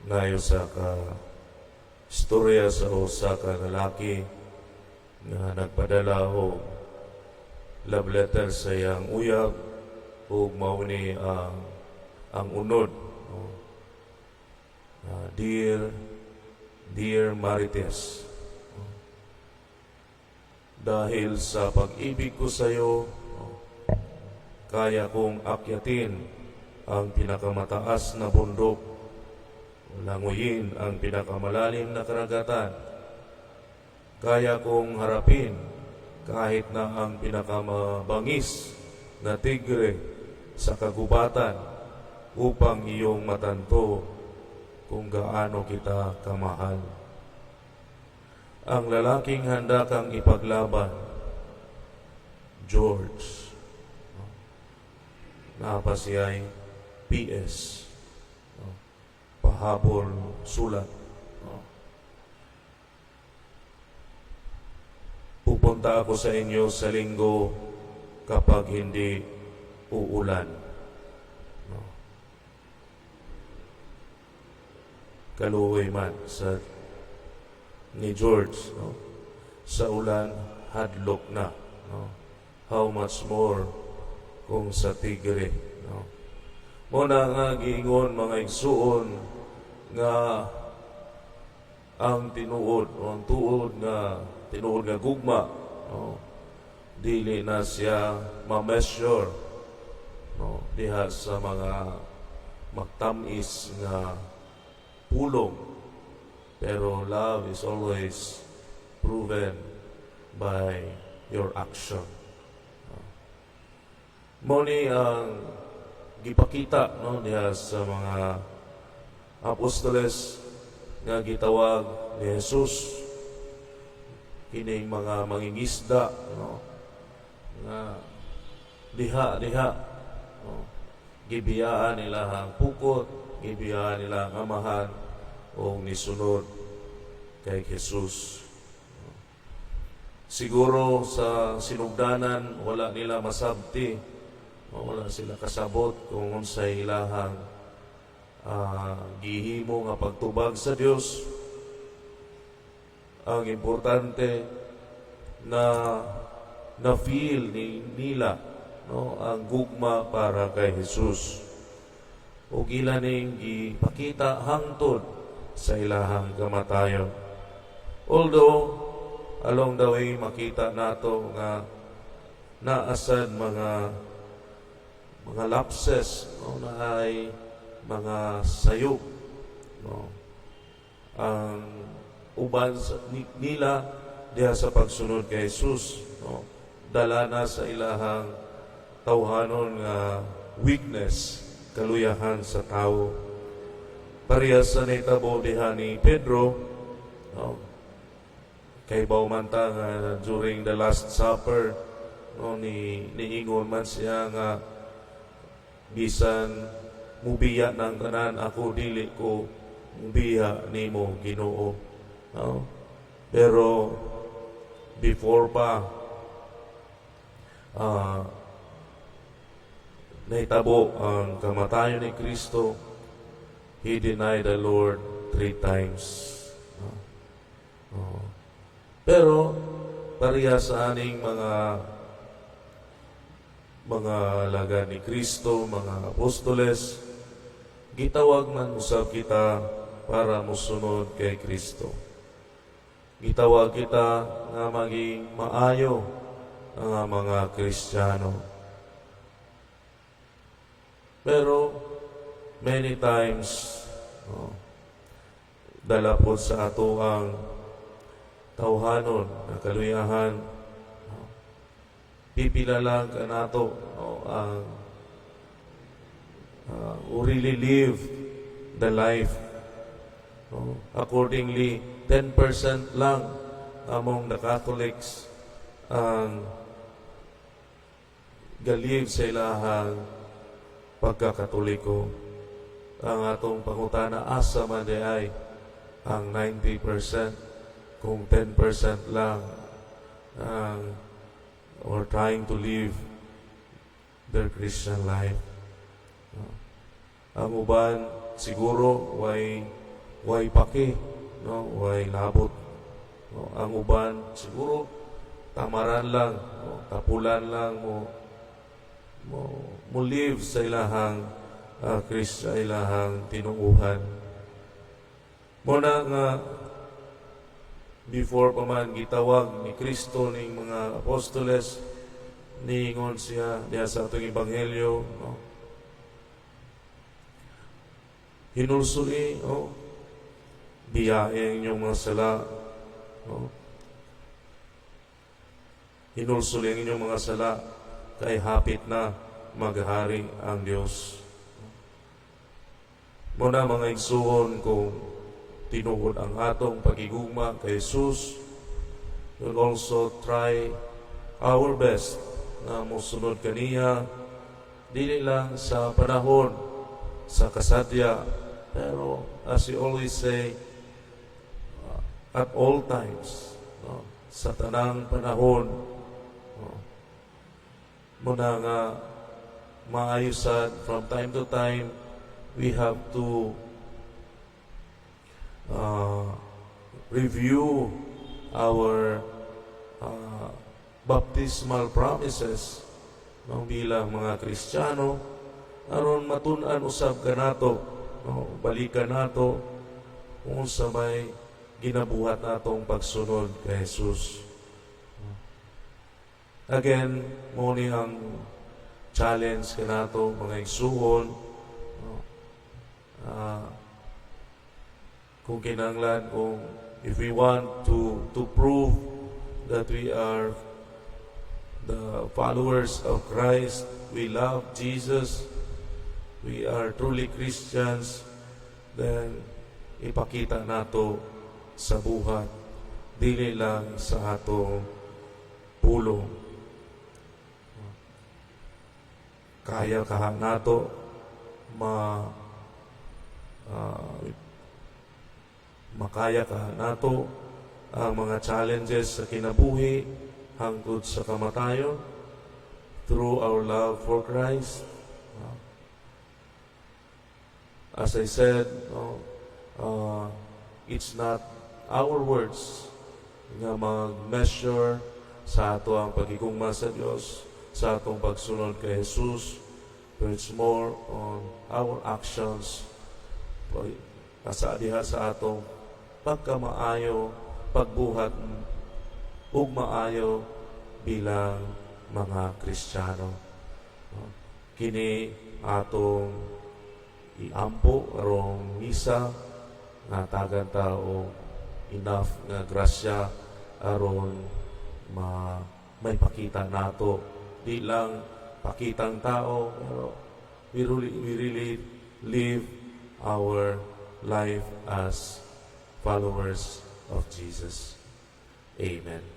Naay usa ka istorya sa usa ka lalaki nga nagpadala og love letter sa iyang uyab ug mao ni ang unod, no? Dear dear Marites, no? Dahil sa pag-ibig ko sa iyo, no, kaya kong akyatin ang pinakamataas na bundok, languyin ang pinakamalalim na karagatan. Kaya kong harapin kahit na ang pinakamabangis na tigre sa kagubatan upang iyong matanto kung gaano kita kamahal. Ang lalaking handa kang ipaglaban, George. Naa pa siya'y PS. No? Pahabol sulat. No? Pupunta ako sa inyo sa Linggo kapag hindi uulan. No? Kaluoy man sa ni George, no? Sa ulan, hadlok na, no? How much more kung sa tigre, no? Mao na nga giingon, mga igsuon, nga ang tinuod o ang tuod nga tinuod nga gugma, no, dili na siya ma-measure, no, diha sa mga magtamis nga pulong, pero love is always proven by your action. Mao ni ang gipakita, no, diha sa mga apostoles nga gitawag ni Jesus, kining mga mangingisda, no, nga diha diha, no, gibiyaan nila ang pukot, gibiyaan nila ang amahan ug nisunod kay Jesus. Siguro sa sinugdanan wala nila masabti, wala sila kasabot kung unsay ilahang gihimo nga pagtubag sa Dios. Ang importante na na feel ni nila, no, ang gugma para kay Jesus ug ila ning gipakita hangtod sa ilahang kamatayon. Although along the way makita nato nga naa sad mga lapses, no, naay mga sayop, no, ang uban nila diha sa pagsunod kay Jesus, no, dala na sa ilahang tawhanon nga weakness, kaluyahan sa tao, parehas sa nahitabo diha ni Pedro, no? Kay man ta nga during the Last Supper, no, ni niingon man siya nga bisan mubiya ng tanan, ako dili ko mubiya nimo, Ginoo, no? Pero before pa nahitabo ang kamatayon ni Kristo, he denied the Lord three times, no? Oh. Pero pareha sa aning mga alagad ni Kristo, mga apostoles, gitawag man usab kita para musunod kay Kristo. Gitawag kita nga maging maayo nga mga Kristiyano. Pero many times, no, dala po sa ato ang tawhanon na kaluyahan, no, pipila lang kanato, no, ang who really live the life, no? Accordingly, 10% lang among the Catholics ang ga-live sa ilahang pagkakatoliko. Ang atong pangutana, asa man diay ang 90% kung 10% lang ang or trying to live their Christian life? No? Ang uban siguro way way paki, no, way labot, no? Ang uban siguro tamaran lang, no, tapulan lang mo live sa ilahang Chris, sa ilahang tinuuhan. Mao na nga before pa man gitawag ni Kristo ning mga apostoles, niingon siya diha sa atong ebanghelyo, no, "Hinulsuli, oh, biyahe ang inyong mga sala, no? Hinulsuli ang inyong mga sala kay hapit na maghari ang Dios." Mao na, mga igsuon, kung tinuod ang atong pagigugma kay Jesus, we'll also try our best na mosunod kaniya, dili lang sa panahon sa kasadya, pero as we always say, at all times, no, sa tanang panahon, no. Mao na nga maayo sad from time to time we have to review our baptismal promises, no, bilang mga Kristiyano aron matun-an usab kanato, no, balikan nato kung sa may ginabuhat natong pagsunod kay Jesus. Again, mao ni ang challenge kanato, mga igsuon, no? Kung kinahanglan, kung if we want to prove that we are the followers of Christ, we love Jesus, we are truly Christians, then ipakita nato sa buhat, dili lang sa atong pulong. Kaya kaha nato makaya kaha nato ang mga challenges sa kinabuhi hangtod sa kamatayon through our love for Christ. As I said, no, it's not our words nga mag-measure sa ato ang pagigugma sa Dios, sa atong pagsunod kay Jesus, but it's more on our actions asa diha sa atong pagkamaayo, pagbuhat ug maayo bilang mga Kristiyano. No? Kini atong iampo karong misa nga tagan ta og enough nga grasya aron may pakita nato, di lang pakitang tao, pero we really live our life as followers of Jesus. Amen.